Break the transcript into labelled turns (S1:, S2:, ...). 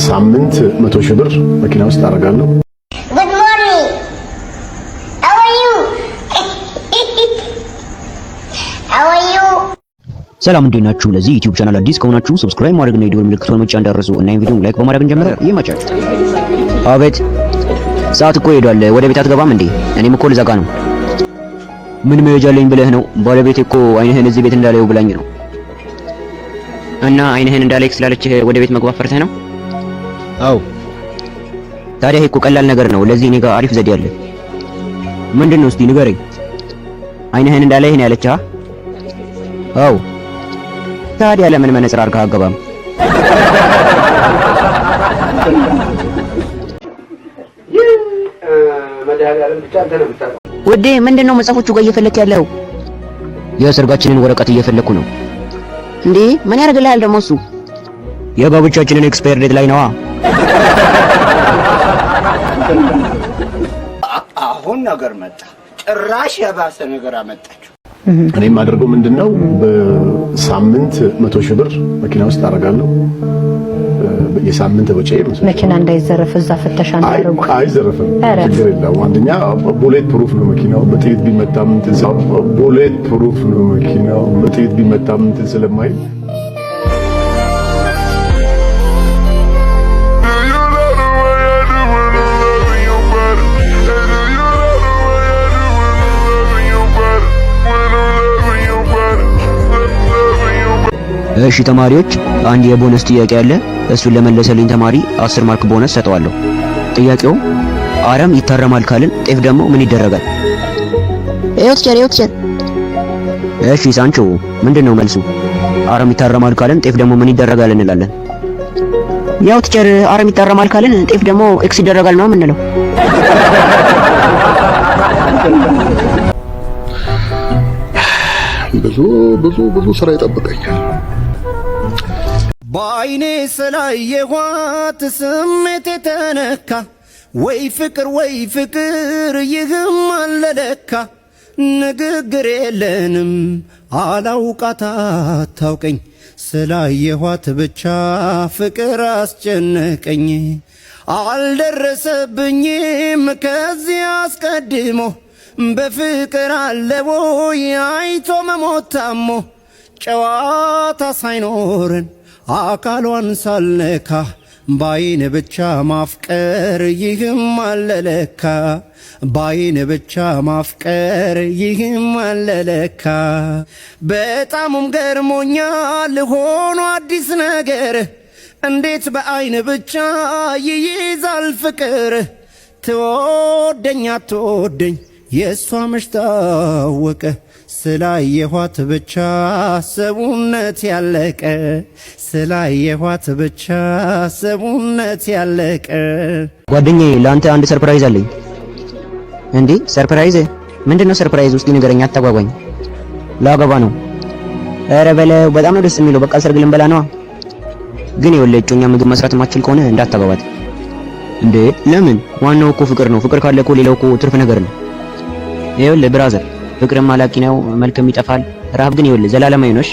S1: በሳምንት 100,000 ብር መኪና ውስጥ አደርጋለሁ።
S2: Good morning. How are you? How are you?
S3: ሰላም፣ እንዴት ናችሁ? ለዚህ YouTube channel አዲስ ከሆናችሁ subscribe ማድረግና የደወል ምልክቱን መጫን እንዳትረሱ እና ይሄን ቪዲዮ like በማድረግ እንጀምር። ይመቻችሁ። አቤት፣ ሰዓት እኮ ሄዷል። ወደ ቤት አትገባም እንዴ? እኔም እኮ ልዘጋ ነው። ምን መሄጃ አለኝ ብለህ ነው? ባለቤቴ እኮ አይንህን እዚህ ቤት እንዳላየው ብላኝ ነው። እና አይንህን እንዳላይክ ስላለችህ ወደ ቤት መግባት ፈርተህ ነው?
S4: አዎ።
S3: ታዲያ ይሄ እኮ ቀላል ነገር ነው። ለዚህ እኔ ጋር አሪፍ ዘዴ አለ። ምንድን ነው? እስቲ ንገረኝ። አይንህን እንዳላይህ ነው ያለችህ? አዎ። ታዲያ ለምን መነጽር አድርገህ አገባም?
S5: መድኃኒዓለም ብቻ አንተ ነው የምታውቀው።
S3: ውዴ፣ ምንድን ነው መጽሐፎቹ ጋር እየፈለክ ያለው? የሰርጋችንን ወረቀት እየፈለኩ ነው። እንዴ፣ ምን ያደርግልሃል ደግሞ እሱ? የጋብቻችንን expire date ላይ ነዋ።
S5: አሁን ነገር መጣ። ጭራሽ የባሰ ነገር አመጣችሁ።
S1: እኔ የማደርገው ምንድነው፣ በሳምንት 100,000 ብር መኪና ውስጥ አደርጋለሁ። የሳምንት ወጪ
S6: መኪና እንዳይዘረፍ እዛ ፍተሻ እንዳያደርጉ።
S1: አይዘረፍም፣
S6: ኧረ።
S1: ችግር የለውም። አንደኛ bullet proof ነው መኪናው፣ በጥይት ቢመታም እንትን bullet proof ነው መኪናው፣ በጥይት ቢመታም እንትን ስለማይል።
S3: እሺ ተማሪዎች፣ አንድ የቦነስ ጥያቄ አለ። እሱን ለመለሰልኝ ተማሪ 10 mark bonus ሰጠዋለሁ። ጥያቄው አረም ይታረማል ካልን ጤፍ ደግሞ ምን ይደረጋል? ይኸው teacher፣ ይኸው teacher። እሺ ሳንቾ፣ ምንድን ነው መልሱ? አረም ይታረማል ካልን ጤፍ ደግሞ ምን ይደረጋል እንላለን? ያው teacher፣ አረም ይታረማል ካልን ጤፍ ደግሞ X ይደረጋል ነው የምንለው።
S7: ብዙ ብዙ ብዙ ስራ ይጠብቀኛል።
S8: በአይኔ ስላየኋት ስሜት የተነካ፣ ወይ ፍቅር ወይ ፍቅር ይህም አለለካ። ንግግር የለንም፣ አላውቃት አታውቀኝ፣ ስላየኋት ብቻ ፍቅር አስጨነቀኝ። አልደረሰብኝም ከዚህ አስቀድሞ በፍቅር አለቦይ አይቶ መሞት ታሞ፣ ጨዋታ ሳይኖረን አካሏን ሳልነካ ባይን ብቻ ማፍቀር ይህም አለለካ፣ ባይን ብቻ ማፍቀር ይህም አለለካ። በጣሙም ገርሞኛል ሆኖ አዲስ ነገር፣ እንዴት በአይን ብቻ ይይዛል ፍቅር? ትወደኝ አትወደኝ የእሷ መች ታወቀ፣ ስላየኋት ብቻ ሰውነት ያለቀ፣ ስላየኋት ብቻ ሰውነት ያለቀ።
S3: ጓደኛዬ፣ ለአንተ አንድ surprise አለኝ። እንዴ፣ surprise? ምንድን ነው surprise? ውስጥ ንገረኝ፣ አታጓጓኝ። ላገባ ነው። ኧረ በለው፣ በጣም ነው ደስ የሚለው። በቃ ሰርግ ልንበላ ነዋ። ግን ይኸውልህ፣ እጮኛ ምግብ መስራት የማትችል ከሆነ እንዳታገባት። እንዴ፣ ለምን? ዋናው እኮ ፍቅር ነው። ፍቅር ካለ እኮ ሌላው እኮ ትርፍ ነገር ነው። ይኸውልህ brother፣ ፍቅርም አላቂ ነው፣ መልክም ይጠፋል። ረሃብ ግን ይኸውልህ ዘላለማዊ ነው። እሺ?